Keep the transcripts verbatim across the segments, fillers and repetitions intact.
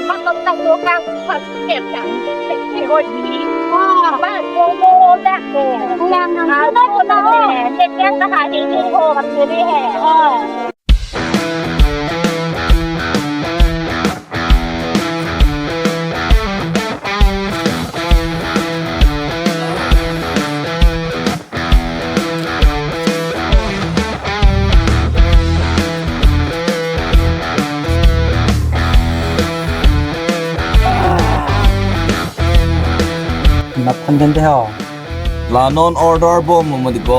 Makan tak dokang, makan tak. Ikut di. Wah. Bang, mau, mau, mau, dah. Yang, yang, ah, sudah, sudah, sudah, oh. Dia, dia tak ada di, oh, maksudnya, eh. Oh. Nap kan den te ho. La non order bom mo di ko.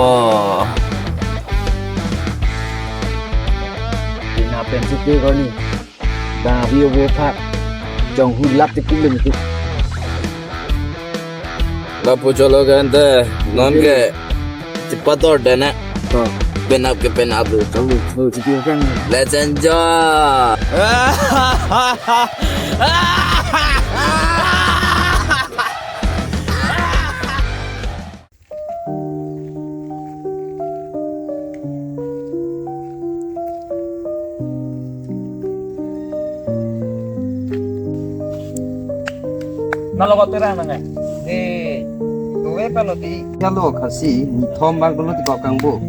Ina pen si ke ko ni. Bang avi ove pha. Jong hu lap te kum le tu. Lapu cholo kan te, non ke, cepat order na. To. Penap ke penap tu. Kamu, oh, jadi orang. Let's enjoy. Nalo ko terang nang eh. Eh, tuwe palo ti. Yalo khasi, ni thom bak dolo ti kok kangbo.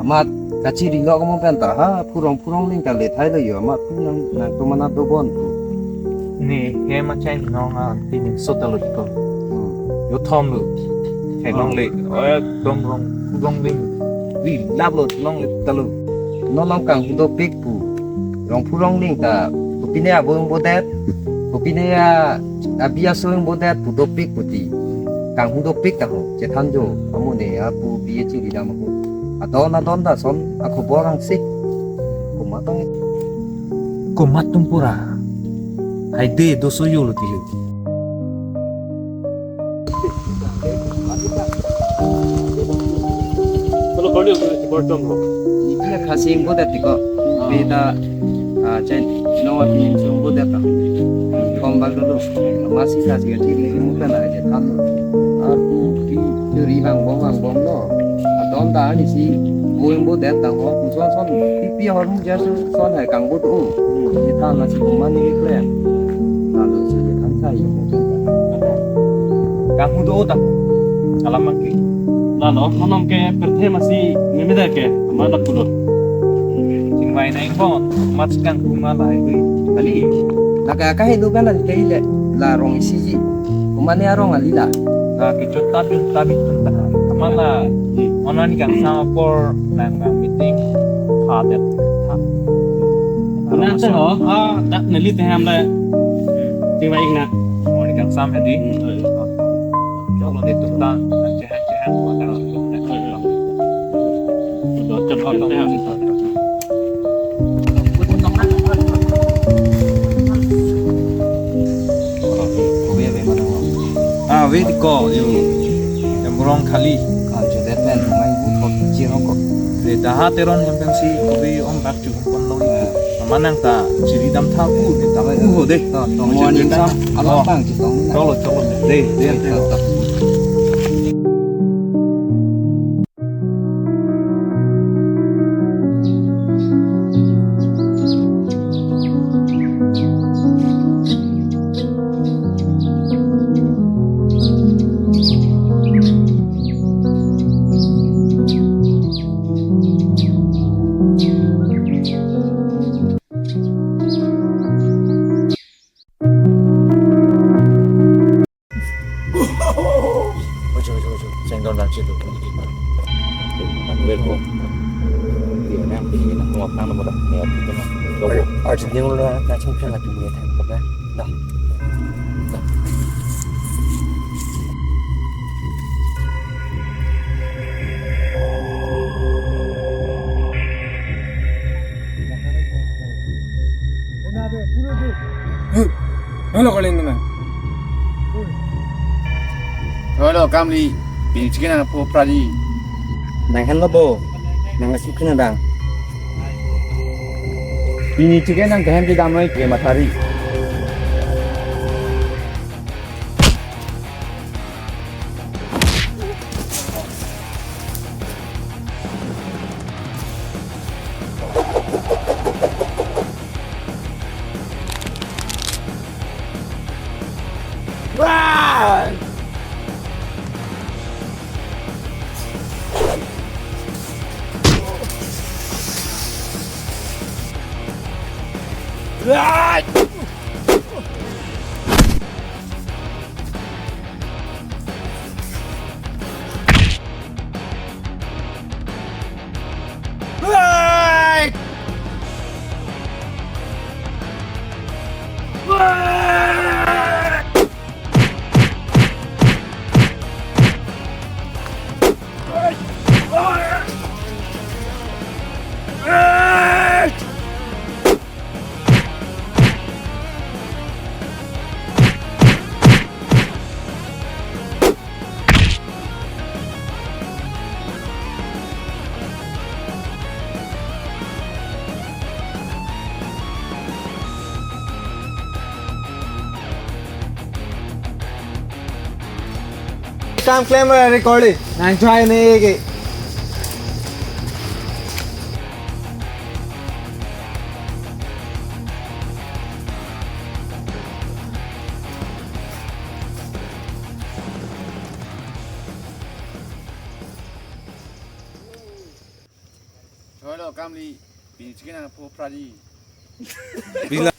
Amat kachiri lo ko mo pen ta ha, phurong phurong ling kale thai lo yo, amat tu nang, nang to mana dobon tu. Ne, he ma chai nong a, ti ni so ta lo ti ko. Hmm. Yo thom lo. He long le, oh, dong rong, dong ling. Ri lap lo, long le ta lo. No long kanghu dopik pu. Rong phurong ling ta, kopine abo ingbodet, kopine a, abi aso ingbodet pu dopik pu ti. Kanghu dopik ta ho, chethan jo, amo ne apu bi chiri dam ho. Adon adon ta son, akhobor angsik. Komat ang. Komat tum pura. Hai de doso yo lo ti lo. Kalau kau ni, kau ni, kau ni, kau ni. Ni dia khasi ingbodet ti ko. Ah. Beta, ah, chen, no, ni ingbodet ta. Kom bak dulu. Masih khasi kachiri, muka na aja kan. Apu di chiri bang bom, bang bom lo. Adon ta ni si, bo ingbodet ta ho, puson son, pipi hormu jasu son hai kangbo tu. Ni ta na si komat ni kle. Lalu si kan sa yo. Kanghu do ta. Alam maki. Lalo, non ke perthe masi meme da ke, amat dak pulo. Singvai na ingbon, amat si kanghu ma lahai dui. Kali. Lake akahe do kan ke le, la rong isi ji. Komat ne arong ali la. La ke chota chota bi chota. Amat la, onan kangsam apor, nang nang meeting, ha det, ha. Mana te ho, ah, dak neli te ham le. Singvai ik na. Onan kangsam hadi. Hmm. Cholo de tuta, chehan chehan, Ah, ave ti ko, yo. Yang rong kali. Ah, jodet pen, mai bu ko, jiro ko. De daha teron yang pensi, kopi om bak ju. Kon lo ni. Amat nang ta chiri dam tha pu ni ta pu ho de. To, to, mo ani ta alam bang chetong na. Cholo, cholo. De, de, de. To, to. Ojo, ojo, ojo. Sengdon dan situ. Ambil kok. Dia nang tinggi nak ngok nang nomor dah. Ya, itu mah. Arjun dia udah kacang kan lagi dia tangkap ya. Dah. Dah. Halo, kalian mana? Halo, kami pini chicken apa pradi? Nang henlo bo, nang ngasih kena dang. Pini chicken nang kehen di damai ke matari. Kam klem recording. Nang try ne ke. Cholo kamli, pini chicken ang po pradi. Bila.